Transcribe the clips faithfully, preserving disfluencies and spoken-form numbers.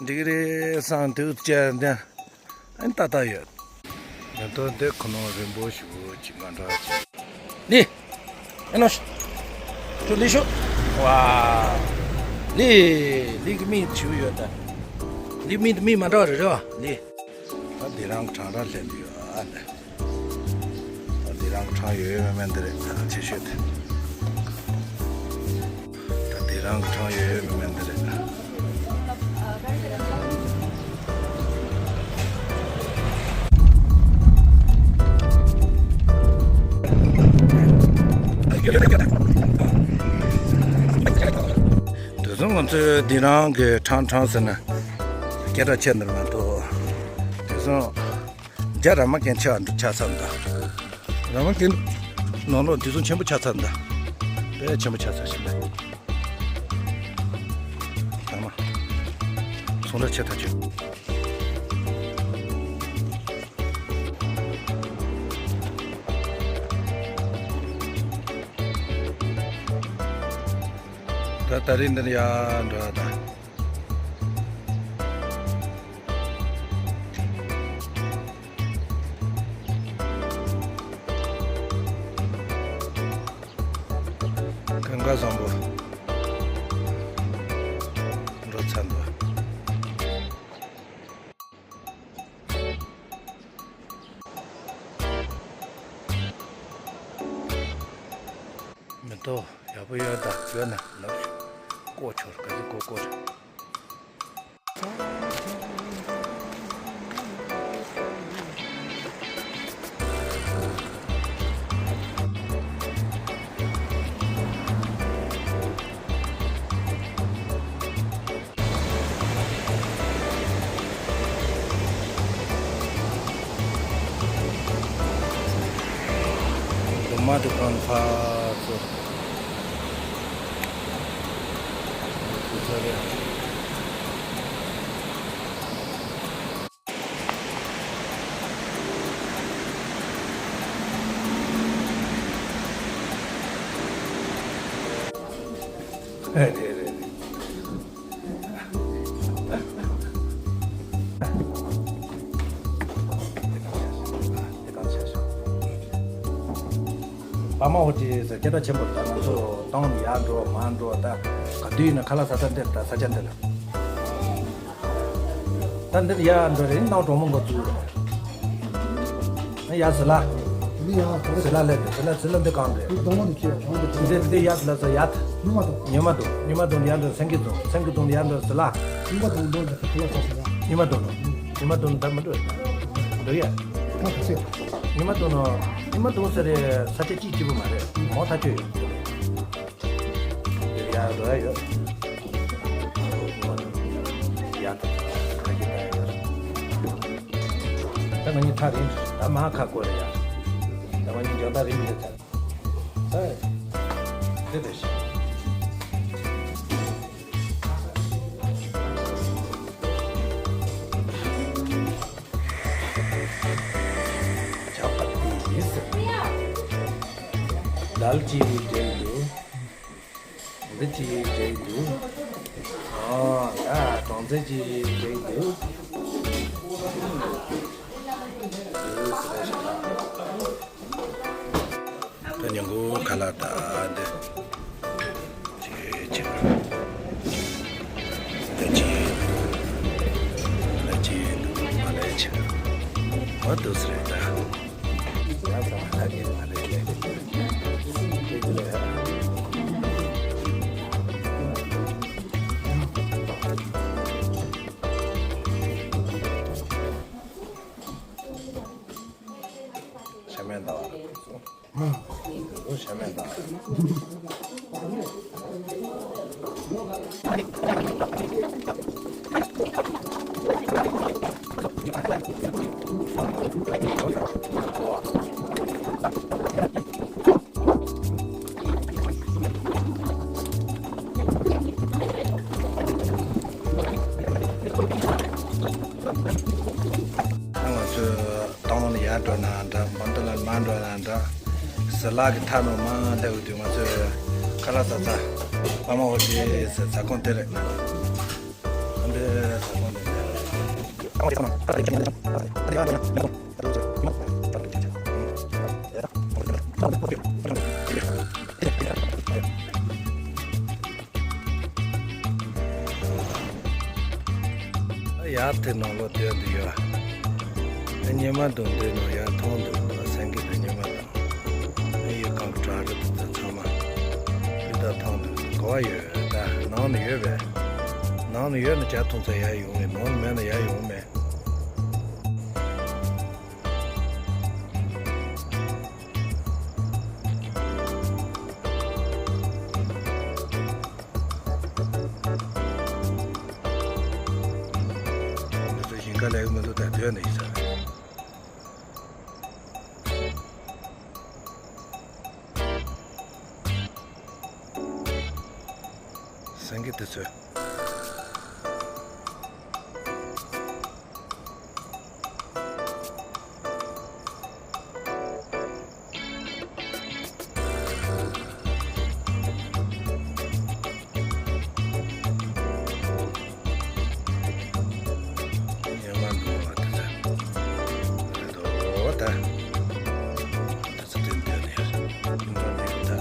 འགྲིག་རེད་བསམ་དུས་བཅད་འདི་ཨན་ཏག་ཏག་ཡོད། ང་ཚོ་འདི་ཁོ་ནོ་རིན་པོ་ཞུ་ཅིག་མ་འདྲ་ཅིག་ལི། ཨེ་ནོ་ཤི། ཁྱོད་ལི་ཤོག་ཝ། ལི། ལི་གི་མིང་ཞུ་ཡོད་ད། ལི་མིང་དུ་མིང་མ་འདྲ་བ་རེད་རེད་བ་ལི། ད་འདི་རང་གི་གྲང་ར་ལྷན་དུ་ཡོད་ཨ་ནི། ད་འདི་རང་གྲངས་ཡོད་ཡོད་མེད་མེད་འདི་རེད་ཆེ་ཤོས་དེ། ད་འདི་རང་གྲངས་ཡོད་ཡོད་མེད་མེད་འདི་རེད། དེ་སོང་ང་ཚོས་འདི་རང་གི་གྲངས་གྲངས་ཟེར་ན་སྐད་གྲགས་ཆེ་འདིར་མ་གཏོགས། དེ་སོང་། རྒྱ་ར་མ་གན་ཆེ་བ་འདུག་ཆ་ཚང་ད། ར་མ་གན་ནང་ལོགས་འདི་ཚོ་ཆེན་པོ་ཆ་ཚང་ད། དཔེ་ཆེན་པོ་ཆ་ཚང་ཞིག་ད། ར་མ། ཚོང་ར་ཆེ་ཐག་ཆོད། ད་ད་རིང་འདིར་ཡར་འགྲོ་ཡ་ད། གངས་དཀར་བཟང་པོ་འགྲོ་ཚར་འདུག་མེ་ཏོག་ཡག་པོ་ཡོད་ད། ཡོད་ན་ལབ་ཤོག་ཀོ་ཆོར་ག་ཚོད་ཀོ་ཀོ་རེད། འདུག་མ་འདུག་གང་ཕར་ཚུར། པ་མ་ཧོ་ཏི་ཟེར་སྐད་གྲགས་ཆེན་པོ་རེད། ད་ང་ཚོ་ཏང་ནས་ཡར་འགྲོ་མར་འགྲོ་ད་ག་དུས་ཡིན་ན་ཁ་ལག་ཟ་ས་འདིར་ད་ས་ཆ་འདི་ལ། ད་འདིར་ཡར་འགྲོ་རེད་ནང་གྲོང་མོ་འགོ་བཙུགས་རེད། ཡ་ཟི་ལ། ཟི་ལ་ལས་ཟི་ལ་ཟི་ལ་འདི་གང་རེད། འདི་འདི་ཡ་ཟི་ལ་ཟི་ཡ་ད། ཉི་མ་དུང་ཉི་མ་དུང་ཡར་འགྲོ་སེང་གེ་རྫོང་སེང་གེ་རྫོང་ཡར་འགྲོ་ཟི་ལ། ཉི་མ་དུང་དུང་ཟི་ལ་ཟི་ལ་ཟི་ལ། ཉི་མ་དུང་ནོ། ཉི་མ་དུང་ད་མི་འགྲོ། འགྲོ་ཡ། ད་ག་ཚོད། ཉི་མ་དུང་ནོ། ཉི་མ་དུང་ཟེར་རེད་ས་ཆ་གཅིག་གཅིག་པུ་མ་རེད་མོ་ཐག་ཆོད་ཡོད། ཡ་འགྲོ་ཡ་ཡོད། ཡ་ད་ཁ་ཤས་ད་ཡ། ད་ང་གཉིས་ཐག་རིང་ད་མ་ཁ་སྐོར་རེད་ཡ། ད་ང་གཉིས་འཇོག་ད་རིང་རེད་ད། ད་དེ་རེད་ཤག་ཇག་པ་དེ་ཡིན་ཟེར། ལ་ལུ་ཅིག་འདྲེན་འདུག་འདི་ཅིག་འདྲེན་འདུག་ཨོ་ད་གྲོང་ཚོ་ཅིག་འདྲེན་འདུག་ད་ཉིན་གུང་ཁ་ལག་ད་འདི། ཅི་ཅི། ད་ཅི། ད་ཅི། མ་ལས་ཆི། མ་འདུག་ཟེར་ད། ང་ཚོ་ད་གི་མ་ལས་ལས། ཅི་ཅི་ལས། ཤ་མེད་ད། ཤ་མེད་ད། ང་ཚོས་སྟོང་ལོ་ནས་ཡར་འགྲོ་ན་འདྲ། འབམ་སྟོད་ལ་མར་འགྲོ་ན་འདྲ། ཟི་ལ་གི་མཐའ་ནང་མར་སླེབས་དུས་ང་ཚོས་ཁ་ལག་ཟ་ས་པ་མ་ཧོ་ཏེ་ཟེར་ཟ་ཁང་དེ་རེད། ཨ་ ཡར་དེ་ནང་ལོགས་སྡོད་འདི་ཡོད། ཨ་ཉི་མ་དུང་འདི་ནང་ཡར་མཐོང་འདུག་སེང་གེ་དང་ཉི་མ་དང་། ཨ་ཡི་གང་གྲ་རུ་དེ་ཚང་མ་ལུས་དང་མཐོང་འདུག་ག་བ་ཡོད་ད། ནང་ནས་ཡོད་པས། ནང་ནས་ཡོད་ན་ཇ་འཐུང་ཚར་ཡར་ཡོང་མེད། ནང་ནས་མེད་ན་ཡར་ཡོང་མེད། འདི་ཚོ་ཞིང་ཁ་ལས་མི་འདུག་ད་སྡོད་ནས་ཡིན་ས་རེད། སེང་གེ་དེ་ཚོས། ཉི་མ་འདུག་བ་དེ་ཚོ་རེད་དོ་ད། དེ་ཚོ་དེ་འདྲ་ནས་ཉི་མ་འདུག་ད།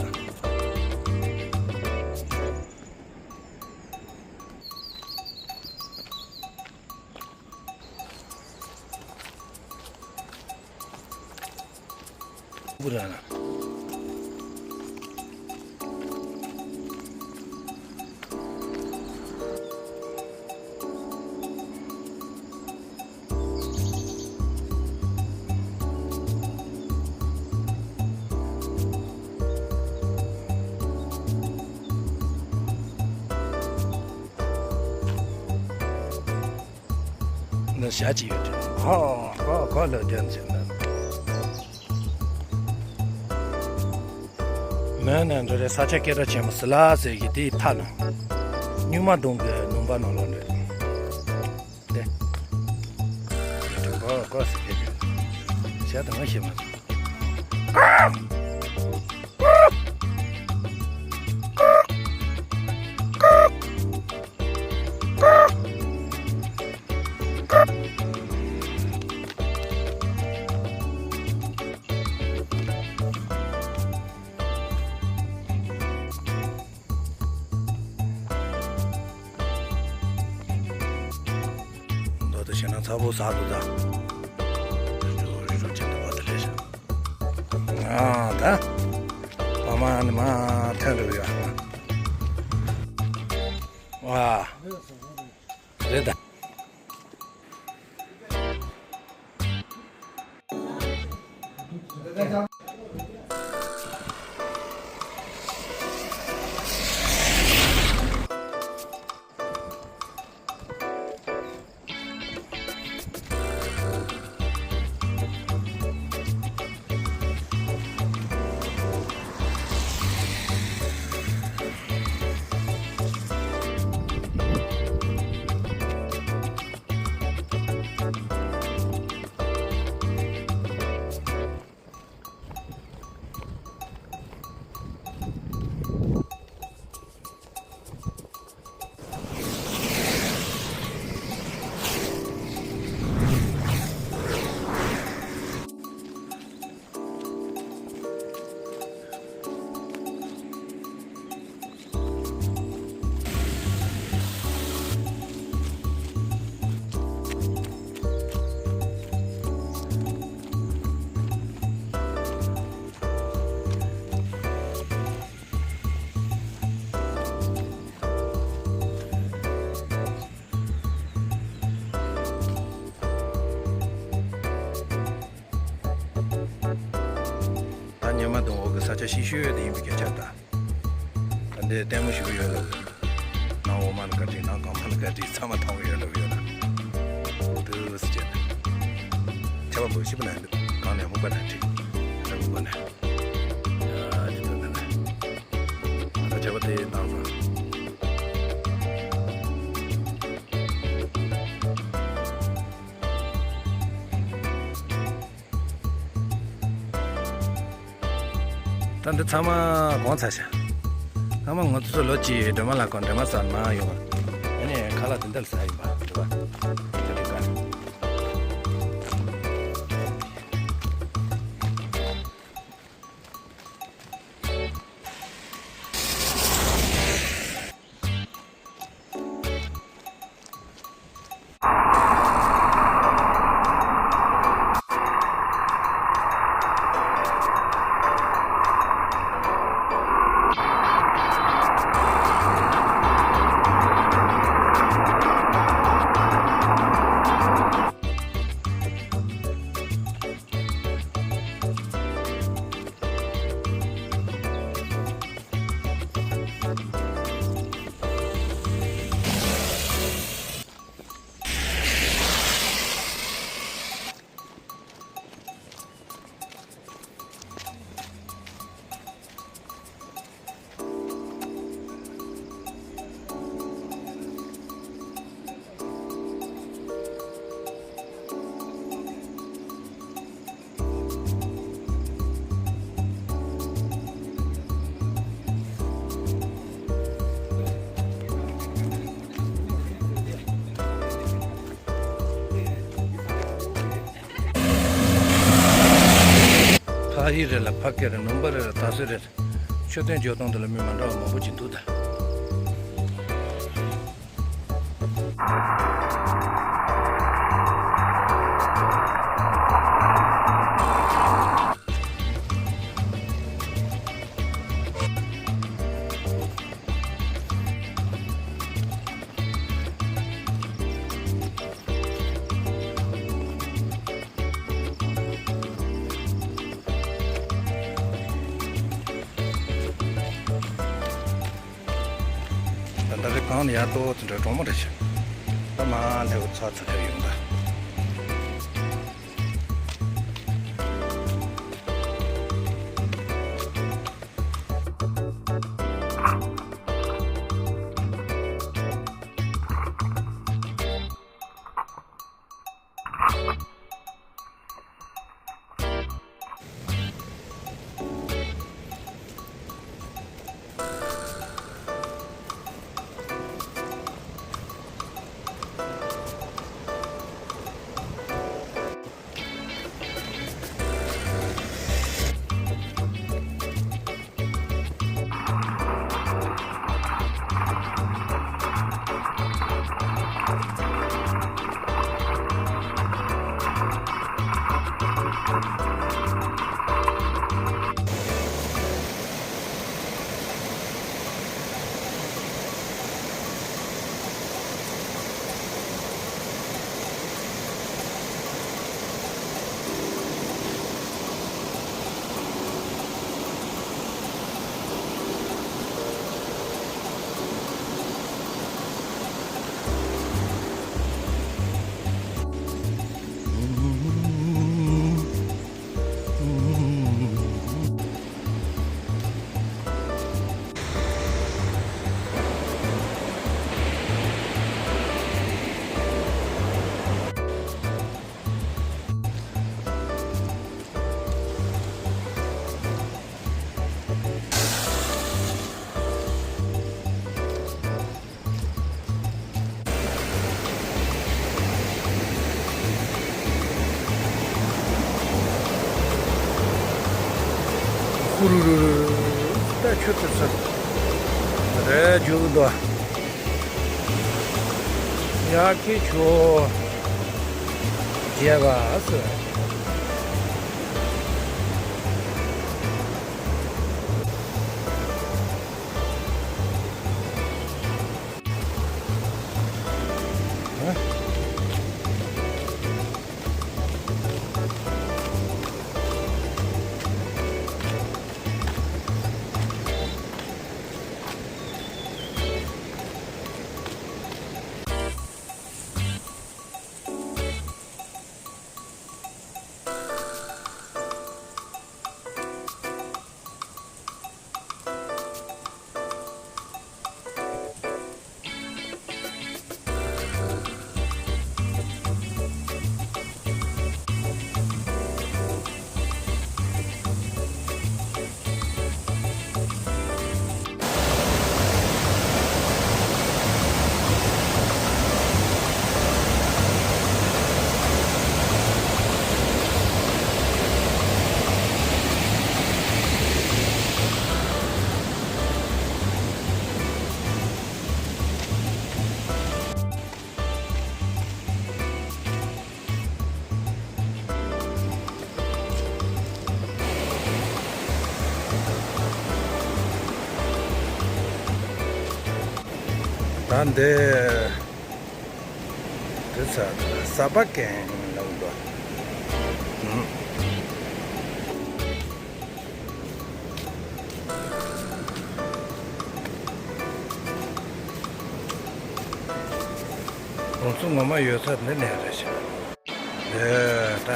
འདི་ཞག་ཅིག་ཡོད་དེ། ཧོ་ཧོ་ཧོ་ལ་རྒྱན་ཟེར་ན། མོན་ནས་འགྲོ་རེད། ས་ཆ་སྐད་གྲགས་ཆེན་མོ་སི་ལ་ཟེར་གི་དེའི་མཐའ་ན། སྨྱུག་མ་དུང་གི་ནུམ་པ་ནང་ལོགས་འདྲ། དེ། གོ་གོ་ཟེར་གི་དེ། ཞག་དང་ང་ཤེས་མ་སོང་། མདོ་དེ་བྱས་ན་ཚ་པོ་ཟ་འདུག་ད། རི་རུ་རི་རུ་ཅན་དུ་བ་དེ་རེད་ཤག་ཨ་ད། པ་མ་ནི་མ་ཐོན་འགྲོ་ཡ། ཨ། རེད་ད། ད་ཉི་མ་དང་འོག་གི་ས་ཆ་ཤི་ཤོས་དེ་ཡིན་པའི་སྐད་ཆ་ད། ད་འདི་ལྟད་མོ་ཞིག་ཡོད་ལ། ནང་འོག་མ་ལ་བཀའ་དྲིན། ནང་གང་མ་ལ་བཀའ་དྲིན། ཚང་མ་མཐོང་གི་ཡོད་ལ་ཡོད་ལ། དུ་སི་བྱས་ནས། ཆ་བ་མོ་ཤི་པ་ན་འདུག་གང་ནས་མུག་པ་ན་འཁྲིག་ར་མུག་པ་ན། ཡ་ཇི་ལྟར་ན་ན། ད་ཆ་བ་དེ་བཏང་སོང་། ད་འདི་ཚང་མ་གོང་ཚར་ཤག་ཚང་མ་ང་ཚོ་ཚོ་ལོ་གཅིག་སྒྲོལ་མ་ལ་ཁོང་སྒྲོལ་མ་ཟ་མ་ཡོང་བ། ཨ་ནི་ཁ་ལག་དེ་འདྲ་ཟ་ཡིན་པ། ཨ་ཧི་རེད་ལ་ཕ་སྐད་རེད། ནུམ་པ་རེད་ལ་ད་སོ་རེད། མཆོད་རྟེན་འཇོག་སྟངས་དེ་ལ་མི་མ་འདྲ་བ་མང་པོ་ཅིག་འདུག་ད། ད་ལྟ་རི་སྒང་ལ་ཡར་ལྟོ་དེ་འདྲ་གྲོག་མོ་རེ་བྱས། ད་མ་ལེའུ་ཚ་ཚ་ཐབས་ཡོང་ད། ཧུ་རུ་རུ་རུ། ད་ཆུ་ཚོད་ཚོད་རེ་རྒྱུག་འདུག་ཡ་ཁི་ཆོ་རྒྱས་པ་སོ། ད་འདི་འདི་ས་ས་པ་ཀན་ལ་འདུག་ཁོང་ཚོ་ངོ་མ་ཡོད་ས་འདི་ནས་རེད་ཤག་འདི་ད་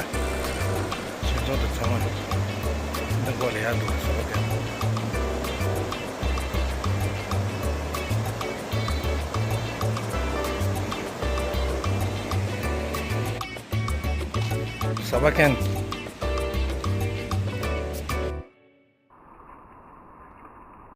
ཁྱེད་ཚོ་འདི་ཚང་མ་འདི་སྐོར་ལ་ཡར་འདུག་ས་པ་ཀན། ས་པ་ཀན།